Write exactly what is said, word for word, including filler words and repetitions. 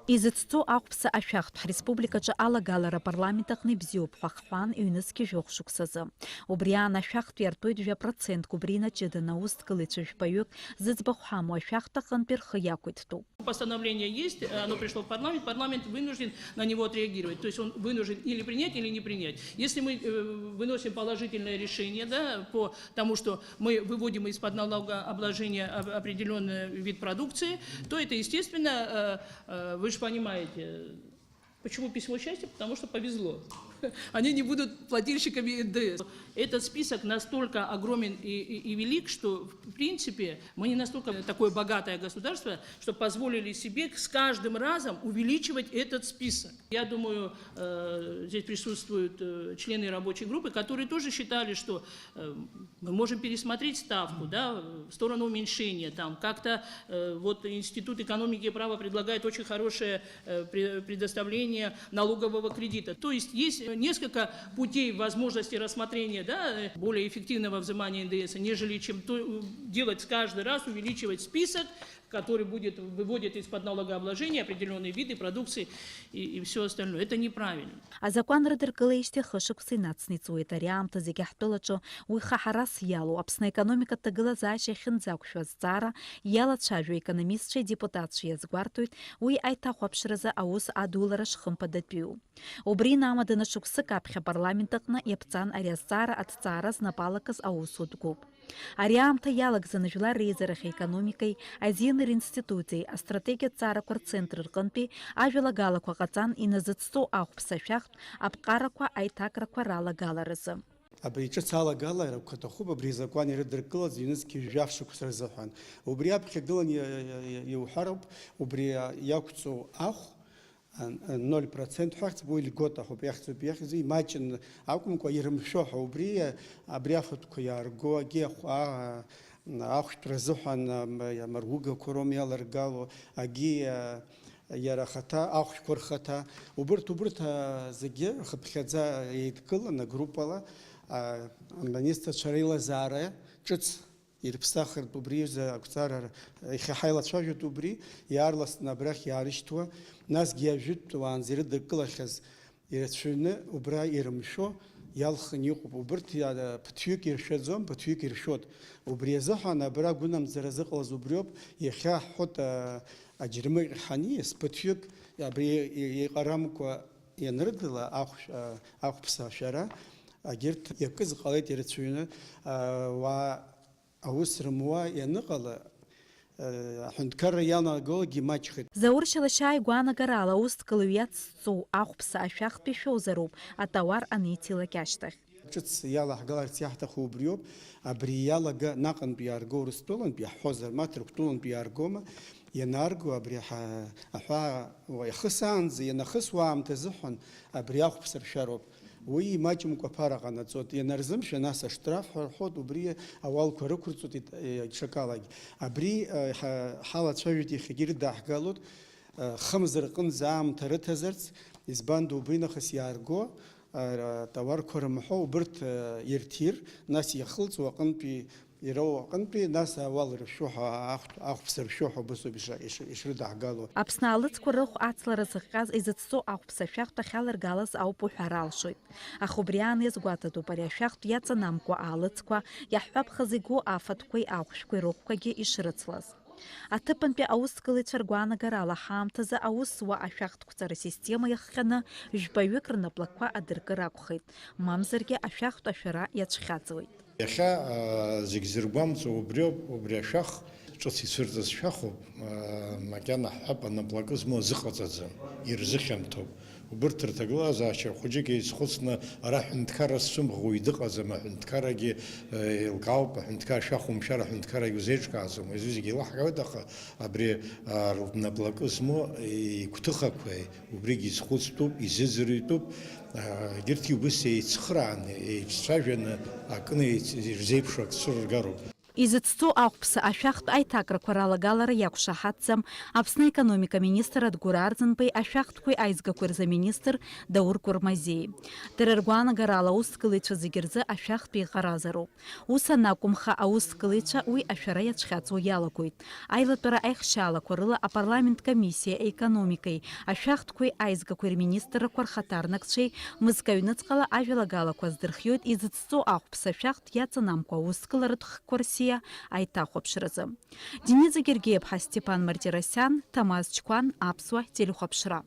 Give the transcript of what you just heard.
Изыцҵо ахәԥса ашәахтә ҳреспубликаҿы алагалара апарламент аҟны ибзиоуп ҳәа ахҳәаан ҩнызқьи жәохә шықәсазы. Убри аан ашәахтә иартуеит жәа процентк, убри инаҷыданы аусҭгылаҩцәа жәпаҩык зыӡбахә ҳамоу ашәахтә аҟынтәи рхы иақәиҭтәуп. Постановление есть, оно пришло в парламент, парламент вынужден на него отреагировать. То есть он вынужден или принять, или не принять. Если мы э, выносим положительное решение, да, по тому, что мы выводим из-под налогообложения об- определенный вид продукции, то это, естественно, э, э, вы же понимаете, почему письмо счастья? Потому что повезло. Они не будут плательщиками Н Д С. Этот список настолько огромен и, и- и велик, что, в принципе, мы не настолько такое богатое государство, что позволили себе с каждым разом увеличивать этот список. Я думаю, э, здесь присутствуют э, члены рабочей группы, которые тоже считали, что э, мы можем пересмотреть ставку, да, в сторону уменьшения. Там как-то э, вот Институт экономики и права предлагает очень хорошее э, пре- предоставление налогового кредита. То есть есть э, несколько путей возможности рассмотрения, да, э, более эффективного взимания Н Д С, нежели чем то, э, делать каждый раз, увеличивать список, который будет, выводит из-под налогообложения определенные виды продукции и, и все остальное. Это неправильно. Азакәан рыдыркылеижьҭеи хышықәса инацнаҵуеит. Ари аамҭа зегьы ҳтәылаҿы уи хаҳарас иалоу Аԥсны аекономикатә ҭагылазаашьа ахьынӡақәшәо азҵаара иалацәажәо аекономистцәеи адепутатцәеи иазгәарҭоит уи аиҭахәаԥшразы аус адулара шхымԥадатәиу. Убри инамаданы шықәсык аԥхьа апарламент аҟны иаԥҵан ари азҵаара аҭҵаара знапалакыз аусутә гәыԥ. Ари аамҭа иалагӡаны Жәлар Реизарахь аекономикеи азин ринститути астратегиатә ҵаарақәа рцентр рҟынтәи ажәалагалақәа ҟаҵан иназыцҵо ахәԥса ашәахтә аԥҟарақәа аиҭакрақәа ралагаларазы. Абри ҿыц алагаларақәа аҭахуп абри азакәан ирыдыркылаз ҩнызқьи жәаф шықәса рзыҳәан. Убри аԥхьа гылан иа- иа- иа- иуҳәароуп, убри иақәҵоу ахә, а, а, ноль процент ҳәа ахьӡуп, уи льгота ҳәоуп иахьӡуп, иахьӡу имаҷын акәымкәа, ирымшәо ҳәа, убри, а, абри афатәқәа иаарго, агьи ахә-, а, ахәшәтәра азыҳәан, а, м-, амаругақәа роума иаларгало, агьи, а, иара ахаҭа, ахәшәқәа рхаҭа, убырҭ, убырҭ, а, зегьы рхыԥхьаӡа еидкыланы агруппала, а, аминистрцәа реилазаара ҿыц ирыԥсахыртә убри изы ақәҵара р-, иахьа ҳаилацәажәоит убри, иаарласны абрахь иаарышьҭуа, насгьы ажәытәтә уаанӡа ирыдыркылахьаз ирацәаҩны убра ирымшәо иалхны иҟоуп. Убырҭ иа-, ԥыҭҩык иршәаӡом, ԥыҭҩык иршәоит. Убри азыҳәан абра агәынамӡара зыҟалаз убриоуп, иахьа ҳҳәоит, а, аџьармыкьахь ҳаниас, ԥыҭҩык абри и-, еиҟарамкәа ианрыдыла ахәшә-, а, ахәԥса ашәара, агьырҭ иакыз ҟалеит ирацәаҩны, а, уаа Аус рымуа ианыҟала, э, аҳәынҭқарра ианагалогьы маҷхеит. Заур Шьалашьаа игәаанагарала, аусҭкылаҩ иацҵоу ахәԥса ашәахтә ишәозароуп, атауар аниҵилак ашьҭахь. Ҿыц иалаҳгаларц иаҳҭаху убриоуп, абри иалага наҟынтә иаарго Урыстәылантә иаҳҳәозар, ма Ҭырқәтәылантә иааргома, ианаарго абри аҳа-, аҳәаа уа-, иахысаанӡа, ианахысуа аамҭа азыҳәан абри ахәԥса ршәароуп. Уи имаҷымкәа аԥара ҟанаҵоит, ианарзымшәа, нас аштраф ҳәа рҳәоит, убри ауалқәа рықәырҵоит ит-, е, ҽакалагь. Абри, е, ҳа-, ҳалацәажәеит, иахьагьы ирыдаҳгалоит, е, хымз рҟынӡа аамҭа рыҭазарц, избанда убри нахыс иаарго, е, р-, тауарқәа рымҳәо, убырҭ, е, ирҭир, нас иахылҵуа аҟынтәи Ироуа аҟынтәи, нас ауал ршәы ҳәа, ахә-, ахәԥса ршәы ҳәа убасоуп иша-, иш-, ишрыдаҳгало. Аԥсны аалыҵқәа рыхә ацлара зыхҟьаз изыцҵо ахәԥса ашәахтә ахьаларгалаз ауп уҳәар алшоит. Аха убри аан иазгәаҭатәуп ари ашәахтә иаҵанамкуа аалыҵқәа, иаҳҳәап, хазы игоу афатәқәеи ахәшәқәеи рыхәқәагьы ишрыцлаз. Аҭыԥантәи аусҭгылаҩцәа ргәаанагарала, ҳаамҭазы аус зуа ашәахтә қәҵара система иахҟьаны, жәпаҩык рнаплакқәа адыркыр акәхеит, мамзаргьы ашәахтә ашәара иацәхьаҵуеит. Иахьа, аа, зегь зыргәамҵуа убриоуп, убри ашәах ҿыц ицәырҵыз шәахуп, аа, макьана ҳҳәап, анаплакы змоу азыҟаҵаӡам, ирзыхьанҭоуп. Убырҭ рҭагылазаашьа хәыҷык еизхәыцны ара ҳәынҭқарра зцәымӷу уаҩ дыҟаӡам, аҳәынҭқаррагьы, э, еилкаауп, аҳәынҭқарра шәахәамшәар, аҳәынҭқаррагьы узеиҿкааӡом, уи азы зегь еилаҳкаауеит, аха абри, аа, рнаплакы змоу, игәҭыхақәеи, убригь изхәыцтәуп, изыӡырҩтәуп, аа, егьырҭгьы убыс еицхырааны, еиццәажәаны акны еиц-, ирзеиԥшу ак цәырыргароуп. Изыцҵо ахәԥса ашәахтә аиҭакрақәа ралагалара иақәшаҳаҭӡам Аԥсны аекономика министр Адгәыр Арӡынбеи ашәахтәқәеи аизгақәеи рзы аминистр Даур Кәырмазеи. Дара ргәаанагарала аусҭгылаҩцәа зегьы рзы ашәахтә еиҟаразароуп. Ус анакәымха, аусҭгылаҩцәа уи ашәара иацәхьаҵуа иалагоит. Аилатәара аихшьаалақәа рыла апарламент комиссиа аекономикеи ашәахтәқәеи аизгақәеи рминистррақәа рхаҭарнакцәеи мызкы аҩныҵҟала ажәалагалақәа аздырхиоит изыцҵо ахәԥса ашәахтә иаҵанамкуа аусҭгыларатә хкқәа рсиа аиҭахәаԥшразы. Деница Гергиеԥҳа, Степан Мартиросиан, Ҭамаз Чқәан, Аԥсуа телехәаԥшра.